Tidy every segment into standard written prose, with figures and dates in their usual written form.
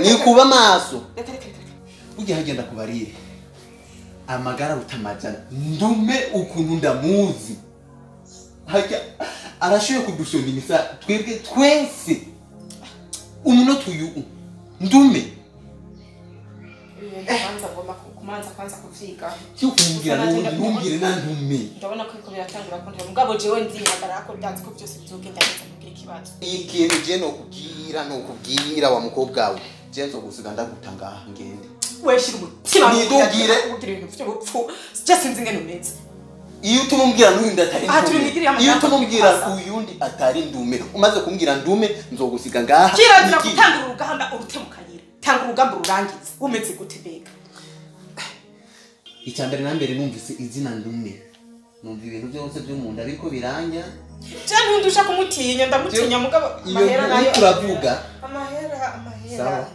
Ni kuba maso. Ujya hagenda kubarire. Amagara utamajana. Ndume ukuntu ndamuzi. Hajya arashoye kudushominisa twebwe twese. Umunota uyu ndume. Kwanza ngomba kumanza kwanza kuvyiga. Cyo kumbwira ntumbwire na ndume. Ndabona ko biratangura ko nta mugabo jewe nzihagarara ko ndanzi ko byose bizogenda neza kugira ikibazo. Ikintu je no kubwira no kubwira wa mukobwa we. Je nzogusiga ndagutanga ngende. Weshira umutima nidugire ugira ibintu by'ubupfu. Je sinzi ngene umeze. Iyo utumubwira n'undi atari ndume. Iyo utumubwira uyundi atari ndume. Umaze kumbwira ndume nzogusiga ngaha. Kirazira gutangura urugamba urutemukanyira. Tanga urugamba ururangize. Umeze gute bega? Icyambere na mbere numvise izina ndume. Numva ibintu byose byo mu nda ariko biranya. Je ntundusha kumutinya ndamutinya mugabo amahera nayo turavuga. Amahera amahera. Sawa.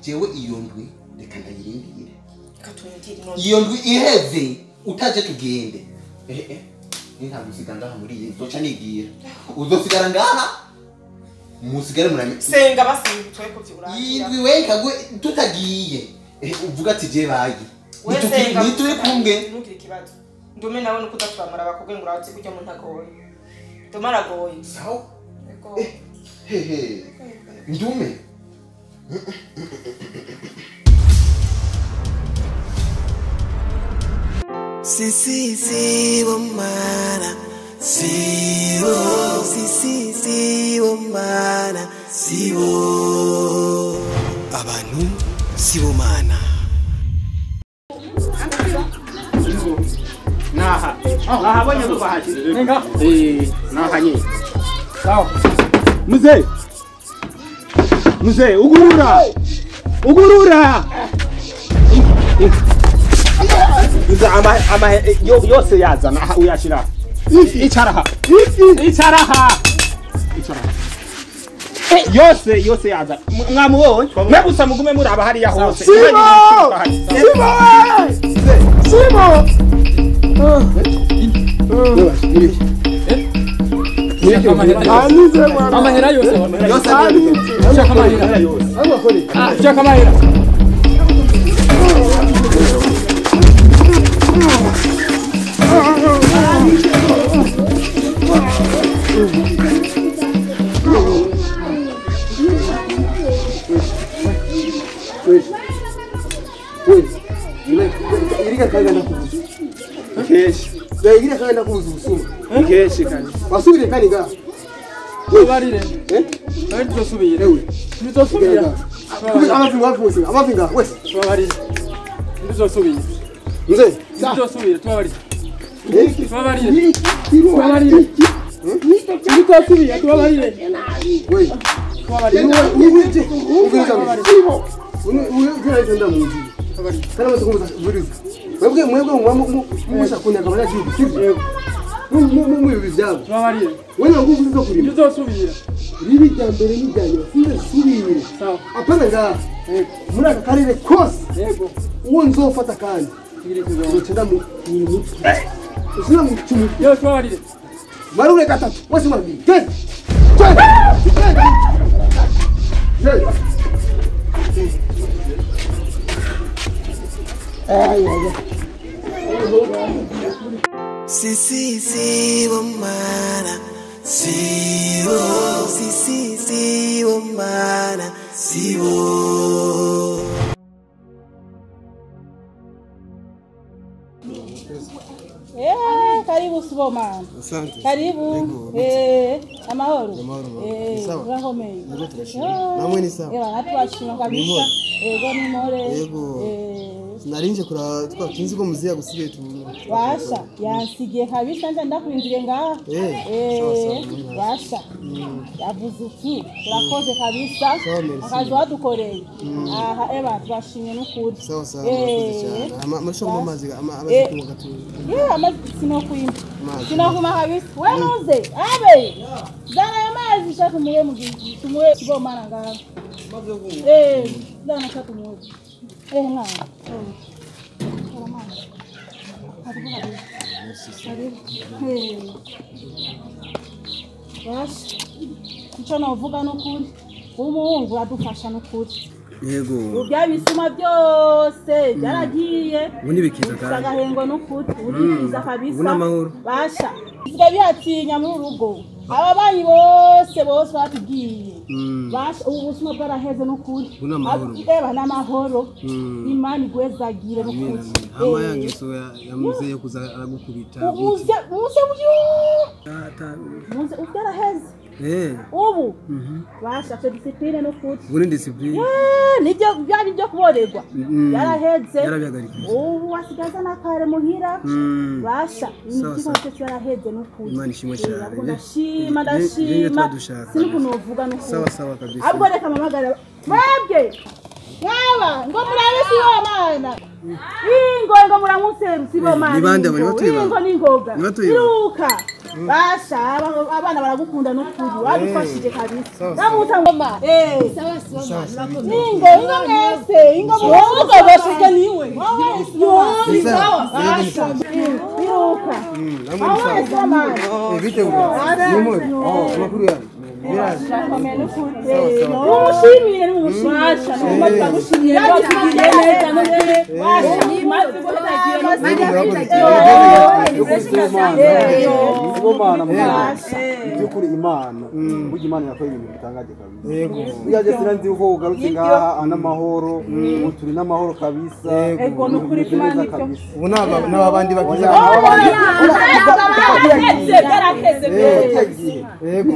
Jewe iyo ndwi reka ndayirindire. Reka tuyindire none. Iyo ndwi iheze utaje tugende. Nintagusiga ngaha muri iyi nzoca nigira. Uzosigara ngaha musigare muranye. Senga basinga twe ko vyurangira. Indwi we kagwe tutagiye. Uvuga ati je bayi. Nituri kumwe. Ntugire ikibazo. Ndume nawe nuko udaturamara bakubwe ngo uratse kujya mu ntagoye. Ndume aragoye. Sawa. Hehe. Ndume. Si si si bomana si bo si si si bomana si bo abantu si bomana naha naha bonye kubahaje ninga naha nyi sawa mzee mzee ugurura ugurura ama yose yazana uyashira icharaha icharaha icharaha yose yose yazana mwamubonye mwe gusa mugume muraba hariya hose. Simo Simo amahera yose amahera yose amahera. Si si si bomana si bo si si si bomana si bo. Karibu Sibomana. Asante. Karibu. Amahoro. Urakomeye. Yego turashima. Namwe ni sawa. Natwashima kabisa. Yego ni more. Yego. Narinje kura twakinzi ko muziya gusigaye tu. Washa yansigiye kabisa nza ndakwinjire ngaha. Washa. Yavuze uti turakoze kabisa. Akazi wadukoreye. Aha eba twashimye n'ukuri. Sawa sawa murakoze cyane. Amasho mu mazi amazi kunywa gato. Amazi sinokwima. Sinokuma kabisa. We nuze. Abe. Zana amazi shaka muwe mugizi. Tumuwe Sibomana ngaha. Amazi yo kunywa. Zana shaka muwe. Mwana. Basha. Icyo navuga n'ukuri. Umuhungu uradufasha n'ukuri. Yego. Ubya bisuma byose byaragiye. Ubu nibikiza kandi. Agahengo n'ukuri urikiza kabisa. Ubu n'amahoro. Basha. Isigaye bihatinya muri urugo. Ababanyi bose bose batubwiye. Basha ubu busuma bwaraheze n'ukuri. Ubu n'amahoro. Eba n'amahoro. Imana igwezagire n'ukuri. Hama yangeso yamuze yo kuza aragukubita. Umuze umuze uyu. Umuze ubyaraheze. Ubu basha afite discipline n'ukuri. Ubu ni discipline. Nibyo byari byo kuborerwa. Yaraheze. Yarabihagarikije. Ubu wasigaza nakare muhira. Basha imitima yose yaraheze n'ukuri. Imana ishimwe cyane. Ndashima ndashima. Sinukuntu uvuga n'ukuri. Sawa sawa kabisa. Ahubwo reka mamagara. Mwebwe. Mwaba ngo murabe si wa mana. Ingo ngo muramutse sibo mana. Ni bande bari batuye. Ingo ningoga. Iruka. Basha abana baragukunda n'ukuri wadufashije kabisa. Ndamuta ngoma. Sawa sawa. Ingo ingo mwese ingo mwese bashike niwe. Wowe sawa. Basha. Iruka. Sawa. Bite uko. Ni makuru yanyu. Umushimire n'umushimire. Umushimire. Yatugiriye neza n'ukuri. Basha. Sibomana byukuri Imana burya Imana yakora ibintu bitangaje kabisa. Yego. Burya je sinanzi uko ugarutse ngaha anamahoro turi n'amahoro kabisa. Yego nukuri Imana kabisa. Ubu n'abandi bakiza byaraheze byose. Yego.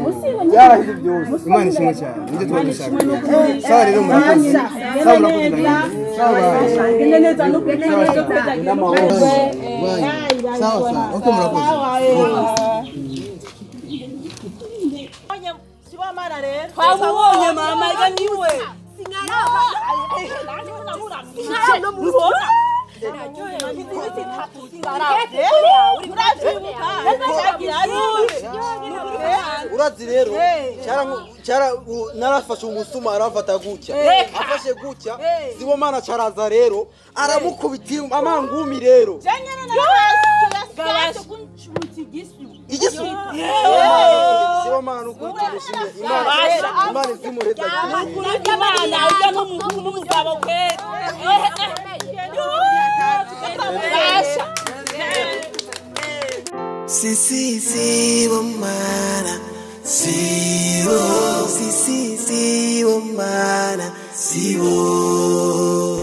Byaraheze byose. Imana ishimwe cyane. Nibyo twadushaka. Sawa rero murakoze. Sawa murakoze. Sawa. Gende neza nukuri N'amahoro. Sawa sawa. Okay murakoze. Twamubonye mama ga niwe. Urazi rero cyara narafashe umusuma arafata gutya afashe gutya Sibomana cyaraza rero aramukubita amangumi rero igisu Sibomana nukuri tumushimye Imana Imana izimureza Imana ujya n'umugabo kwe. Si si si bomana si bo si si si bomana si bo.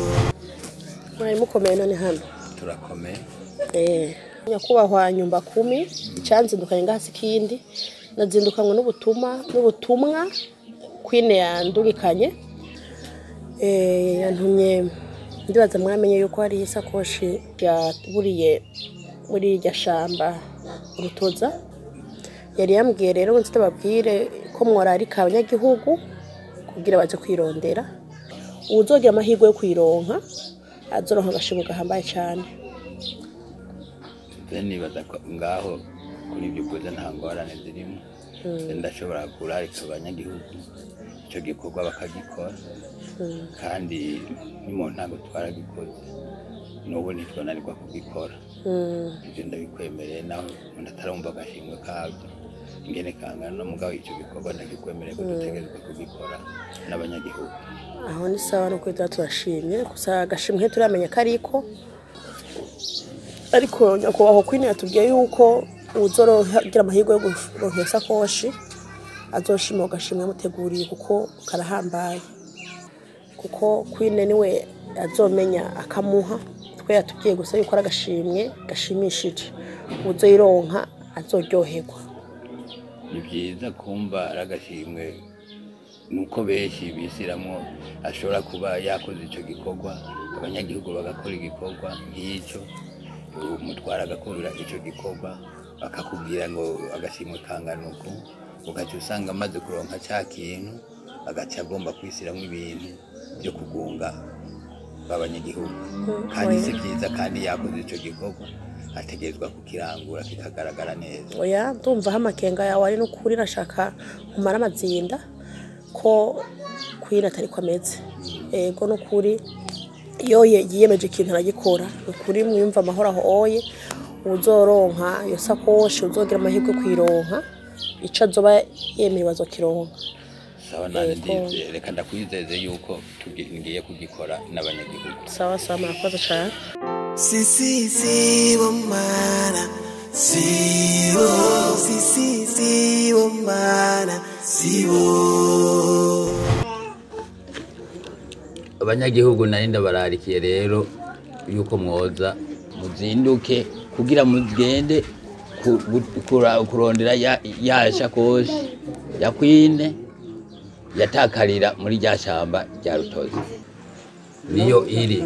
Mwari mukomeye none hano turakomeye. Nyakubahwa nyumba kumi icyanzindukanye ngasi kindi nazindukanywe n'ubutumwa kwine yandugikanye yantumye ndibaza mwaramenye yuko hari isakoshi yaburiye muri irya shamba Rutoza. Yari yambwiye rero ngo nzitababwire ko mworarika abanyagihugu kugira baze kwirondera uwuzogira amahirwe yo kuyironka azoronka agashimwe gahambaye cyane. Nibaza ko ngaho kuri ibyo ukoze nta ngorane zirimo. Ndashobora kurarika abanyagihugu icyo gikorwa bakagikora kandi ni mu ntango twaragikoze n'ubu ntitwananirwa kugikora. Ibyo ndabikwemereye naho umuntu atarumva agashimwe kabyo ingene kangana no mugabo icyo gikorwa ndakikwemereye ko dutegerezwa kugikora n'abanyagihugu. Aho ni sawa nuko turashimye gusa agashimwe turamenya ko ariko ariko nyakubahwa Queen yatubwiye yuko uzorogira amahirwe yo kuronka isakoshi azoshima agashimwe muteguriye kuko karahambaye kuko Queen niwe azomenya akamuha. Twe yatubwiye gusa yuko agashimwe gashimishije uzoyironka azoryoherwa. Ni byiza kumva agashimwe nuko benshi bisiramo ashobora kuba yakoze icyo gikorwa abanyagihugu bagakora igikorwa nk'icyo umutwara agakora icyo gikorwa bakakubwira ngo agashimwe kangana uku ugaca usanga amaze kuronka cya kintu agaca agomba kwisiramo ibintu byo kugunga b'abanyagihugu kandi si byiza kandi yakoze icyo gikorwa ategerezwa kukirangura kikagaragara neza. Oya ndumva amakenga yawe ari n'ukuri nashaka kumara amazinda ko Queen atari ko ameze. Ego n'ukuri iyo yiyemeje ikintu aragikora ukuri mwiyumva amahoro aho oye uzoronka iyo sakoshi uzogira amahirwe kwironka ico azoba yemerewe azokironka. Sawa, nanje ndizeye, reka ndakwizeze yuko ngiye kugikora n'abanyagihugu. Sawa sawa, murakoze cane. Si si si bomana si bo si si si bomana si bo. Abanyagihugu nari ndabararikiye rero yuko mwoza muzinduke kugira mugende kurondera ya shakoshi ya Queen yatakarira muri rya shamba rya Rutozi niyo iri.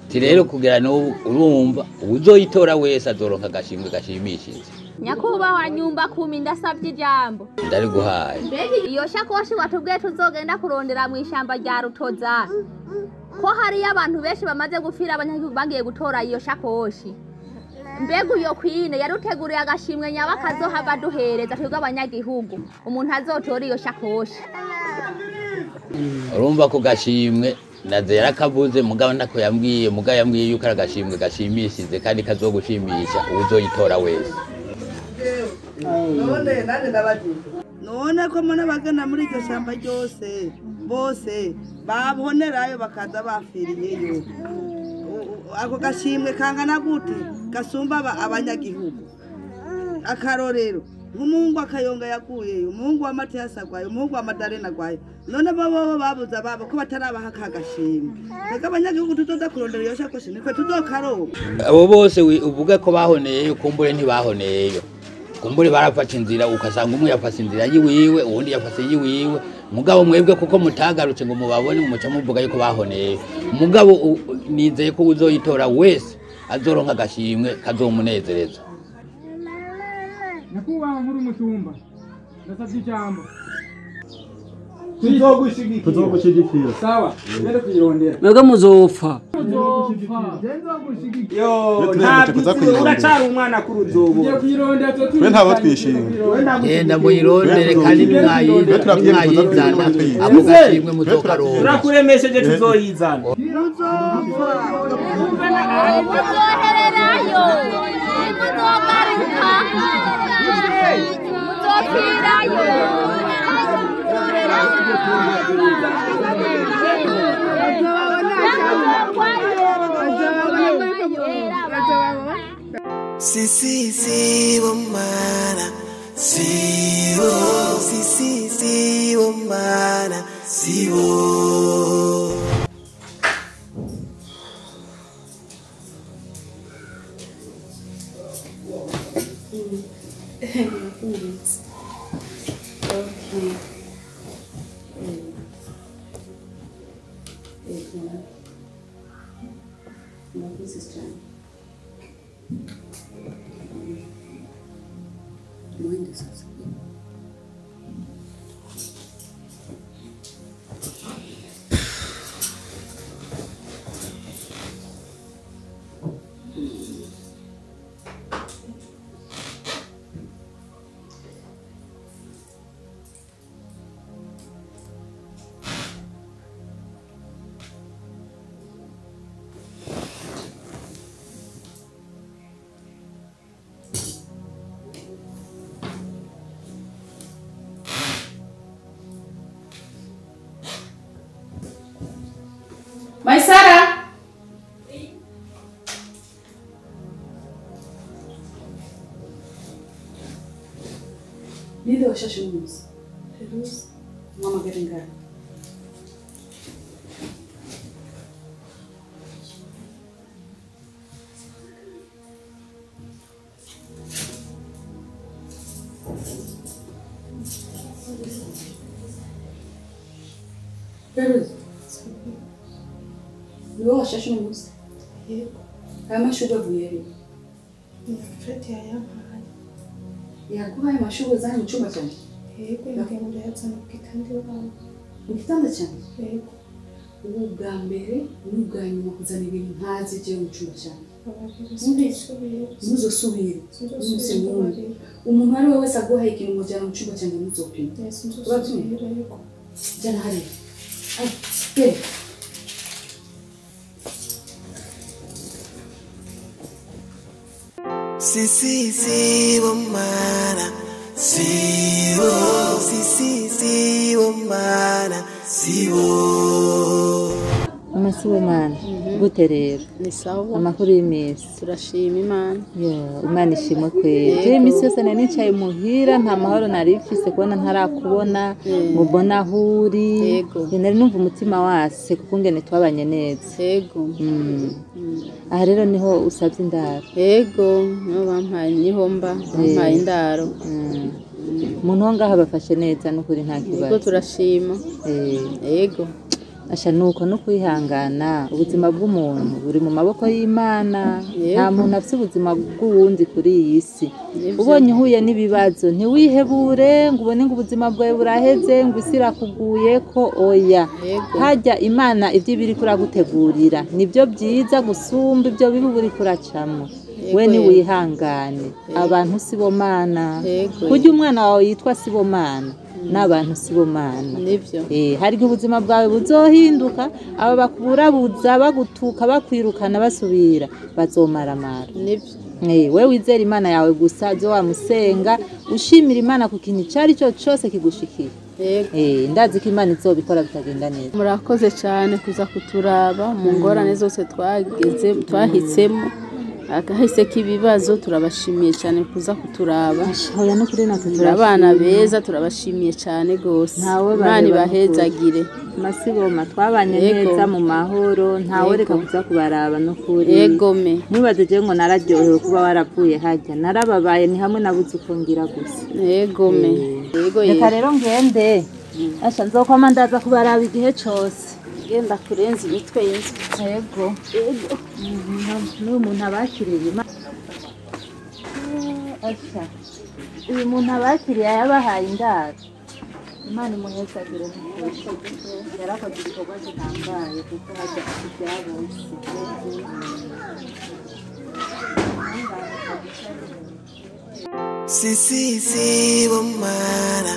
Ti rero kugira n'ubu urumva uzoyitora wese azoronka agashimwe gashimishije. Nyakubahwa nyumba kumi, ndasabye ijambo. Ndariguhaye. Mbega iyo shakoshi watubwiye tuzogenda kurondera mu ishamba rya Rutoza, ko hariyo abantu benshi bamaze gupfira abanyagihugu bagiye gutora iyo shakoshi, mbega iyo Queen yaruteguriye agashimwe nyabakazohava duhereza twebwe abanyagihugu umuntu azotora iyo shakoshi? Urumva ko gashimwe naze yarakavuze, mugabo ntako yambwiye, mugabo yambwiye yuko ari agashimwe gashimishije kandi kazogushimisha uzoyitora wese. None nane ndabagiye none ko mbona bagana muri iryo shamba ryose bose babonerayo bakaza bafiriyeyo, ako gashimwe kangana gute gasumba abanyagihugu? Akarorero nk'umuhungu akayonga yaguyeyo, umuhungu wa Matiyasi agwaye, umuhungu wa Madarena agwaye, none bo bobo babuze ababo ko batarabaha ka gashimwe. Mbega abanyagihugu tuzoza kurondera iyo shakoshi nitwe tuzokaronka? Abo bose uvuga ko bahoneyeyo, kumbure ntibahoneyeyo, kumbure barafata inzira, ukasanga umwe yafashe inzira yiwiwe uwundi yafashe yiwiwe. Mugabo mwebwe kuko mutagarutse ngo mubabone muca muvuga yuko bahoneyeyo. Mugabo nizeye ko uzoyitora wese azoronka agashimwe kazomunezereza. Nyakubahwa nkuru mutumba, ndasabye ijambo. Tuzogushigikira. Sawa, ngende kuyirondera. Mwebwe muzopfa. Yo, ntabwo uracari umwana kuri uzobo. Ngiye kuyirondera. Twe ntabo twishimye. Genda muyirondere kandi nimwayizana ako gashimwe muzokaronka. Turakuremesheje tuzoyizana. Muzohererayo, muzogaruka, muzopfirayo. Si si si bomana si bo si si si bomana si bo. Okay. Murakoze cyane. Mwende sasa. Maisara. Ninde washashe umunsi? Feruzi. Mwamagare ngaho. Feruzi. Niwe washashe umunsi? Yego. Aya mashurwe avuye he? Ni Fred yayampaye. Yaguhaye amashurwe azanye mu cyumba cyanjye? Yego, yambwiye ngo ndayazana ku gitanda iwawe. Mu gitanda cyanjye? Yego. Ubu bwa mbere n'ubwa nyuma kuzana ibintu ntazi jewe mu cyumba cyanjye. Ntuzosubire. Sinzosubire. Umuntu ari we wese aguhaye ikintu mujyana mu cyumba cyanjye ntuzopime. Sinzosubire. Yego. Jyana hariya. Ay, genda. Si si si bomana si bo si si si bomana. Sibomana sibo. Amasibomana gute rero? Ni sawa. Amakuru y'iminsi? Turashima Imana. Yo, Imana ishimwe kweri. Je iminsi yose nari nicaye muhira nta mahoro nari mfise kubona ntarakubona ngo mbone aho uri. Nari numva umutima wase kuko ngene twabanye neza. Yego. Aha rero niho usavye indaro? Yego, niho bampaye, niho mba, bampaye indaro. Umuntu wo ngaha bafashe neza n'ukuri nta kibazo. Yego turashima. Yego. Asha nuko no kwihangana, ubuzima bw'umuntu buri mu maboko y'Imana. Nta muntu afite ubuzima bw'uwundi kuri iyi si. Ubonye uhuye n'ibibazo ntiwihebure ngo ubone ngo ubuzima bwawe buraheze ngo isi irakuguye ko oya. Hajya Imana ibyo ibiri kuragutegurira nibyo byiza gusumba ibyo bibi buri kuracamo. We ni wihangane, abantu sibomana. Kurya umwana wawe yitwa Sibomana n'abantu sibomana. Hari igihe ubuzima bwawe buzohinduka, aba bakuburabuza bagutuka bakwirukana basubira bazomaramara. We wizera Imana yawe gusa, zo wamusenga ushimira Imana ku kintu icyo cyo cyose kigushikiye. Ndazi ko Imana izobikora bitagenda neza. Murakoze cyane kuza kuturaba mu ngorane zose twageze twahitsemo. Akahise k'ibibazo turabashimiye cyane kuza kuturaba. Oya no kuri natwe turabana abana beza turabashimiye cyane gose. Imana ibahezagire. Masiboma twabanye neza mu mahoro, ntawe reka kuza kubaraba no kuri. Yego me. Mwibaze je ngo nararyohewe kuba waravuye hajya. Narababaye ni hamwe nabuze uko ngira gusa. Yego me. Yego. Reka rero ngende. Asha nzokwama ndaza kubaraba igihe cose. Genda kurenza imitwe y'inzu. Yego. Yego. N'uyu muntu abakiriye asha uyu muntu abakiriye yabahaye indaro. Imana imuhezagire yarakoze igikorwa gihambaye kuko hajya ibya bose. Si si sibomana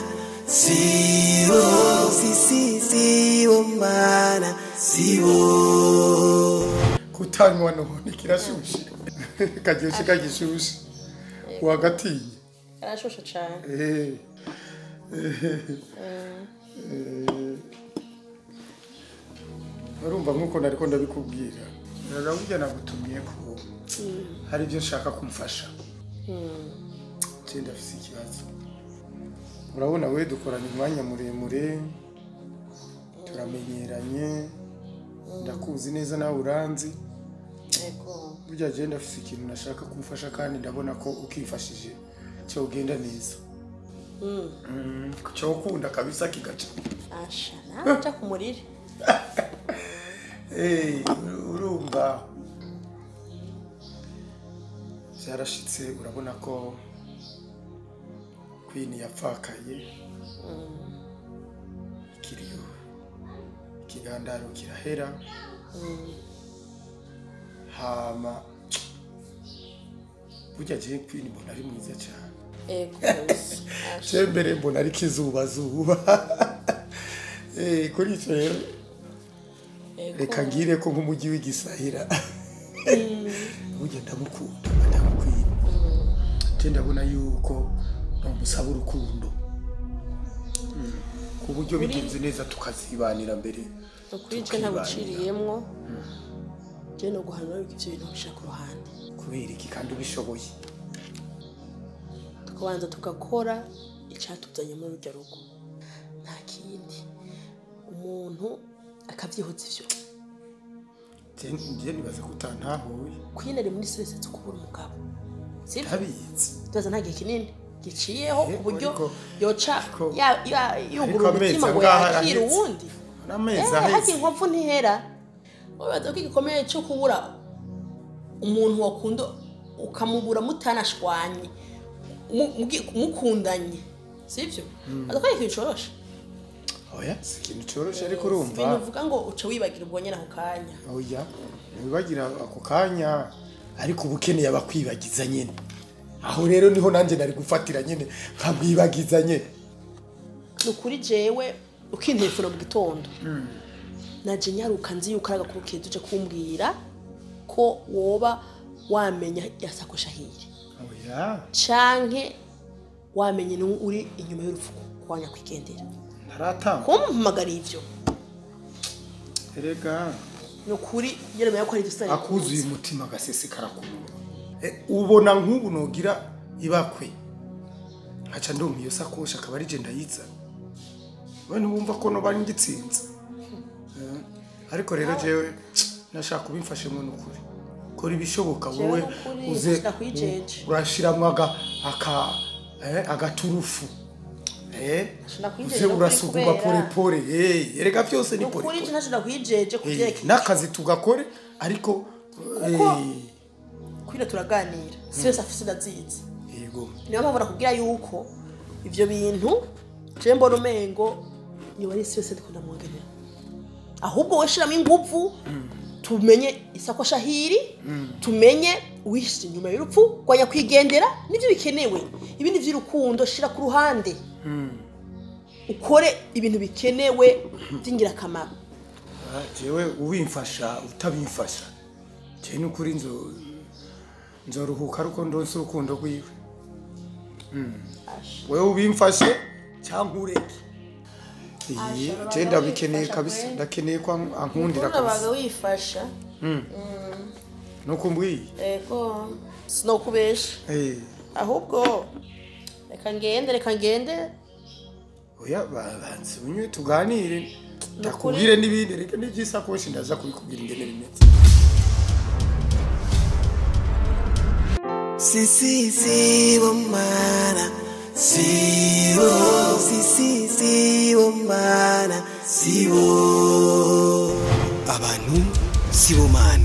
sibo si si sibomana sibo. Kutanywa none kirashushe karyoshe kagishushe wagatiye karashushe cyane. Urumva nkuko nariko ndabikubwira rero nagutumiye ko hari ibyo nshaka kumfasha. Je ndafise ikibazo. Urabona we dukoranye umwanya muremure turamenyeranye ndakuzi neza nawe uranzi. Yego. Burya je ndafise ikintu nashaka kumfasha kandi ndabona ko ukimfashije cyo ugenda neza. Cyo ukunda kabisa kigaca. Asha nawe uca kumurire. Urumva byarashitse urabona ko Queen yapfakaye. Ikiriyo ikigandaro kirahera. Hama burya je Queen mbona ari mwiza cyane. Ego. Je mbere mbona ari kizuba zuba. Kuri icyo rero reka ngire ko nk'umujyi w'igisahira. Burya ndamukunda ndamukwira. Je ndabona yuko namusaba urukundo ku buryo bigenze neza tukazibanira mbere. Ukuri je ntabuciriyemwo. Je no guhanura yuko ivyo bintu bishaka ruhande. Kubera iki kandi ubishoboye? Tukabanza tugakora icatuzanye muri urya rugo. Nta kindi. Umuntu akavyihoza ivyo. Je nibaza kutantahuye. Queen ari muri stress zo kubura umugabo. Sivyo? Ndabizi. Tubaza nta gihe kinini giciyeho ku buryo yoca yugura umutima ngo yakire uwundi. N'amezi aheze. Haki inkovu ntihera. Ubaza ko igikomeye cyo kubura umuntu wakunda ukamubura mutanashwanye mukundanye. Sivyo? Aza ko ikintu coroshe. Oya, si ikintu coroshe ariko urumva. Ibintu uvuga ngo uca wibagira ubwo nyene ako kanya. Oya, wibagira ako kanya ariko ubukeneye abakwibagiza nyene. Aho rero niho nanje nari gufatira nyene nkamwibagiza nyene. Nukuri jewe ukintelefona mu gitondo. Naje nyaruka nzi yuko araga kurukeza uje kumbwira ko woba wamenya yasakosha hiri. Oya. Canke wamenye uri inyuma y'urupfu kwa nyakwigendera. Ntaratanga. Kumpamagara ivyo. Erega nukuri yeremeye ko ari dusare. Akuzuye umutima gasesekara ku munwa. Ubona nk'ubu nogira ibakwe. Nkaca ndonka iyo sakoshi akaba ari je ndayizana. We ntubumva ko no bari ngitsinze. Ariko rero jewe nashaka kubimfashemo nukuri. Kora ibishoboka wowe uze urashiramwa aka agaturufu. Uze urasuguma pore pore. Erega byose ni pore. Nukuri ntashobora kwijeje kuvyeka. Nakazi tugakore ariko kwira turaganira. Sese afise ndazizi. Yego. Niyo mpamvu nakubwira yuko ivyo bintu je mbona umengo iyo ari sese dukunda mwongerera. Ahubwo we shiramo ingufu tumenye isakosha hiri tumenye uwishe inyuma y'urupfu kwa nyakwigendera nivyo bikenewe. Ibindi vy'urukundo shira ku ruhande. Ukore ibintu bikenewe by'ingirakamaro. Jewe ubimfasha utabimfasha. Je nukuri nzoruhuka ruko ndonse urukundo rwiwe. Wewe ubimfashe cyangwa ureke. Je ndabikeneye kabisa, ndakeneye ko ankundira kabisa. Ubaga wifasha. Nuko mbwiye. Ego sinokubesha. Ahubwo reka ngende. Oya banze unywe tuganire. Ndakubwire n'ibindi reka n'ibyisakoshi ndaza kubikubwira ingene bimeze. Si si si bomana si bo si si si bomana si bo abantu si bomana.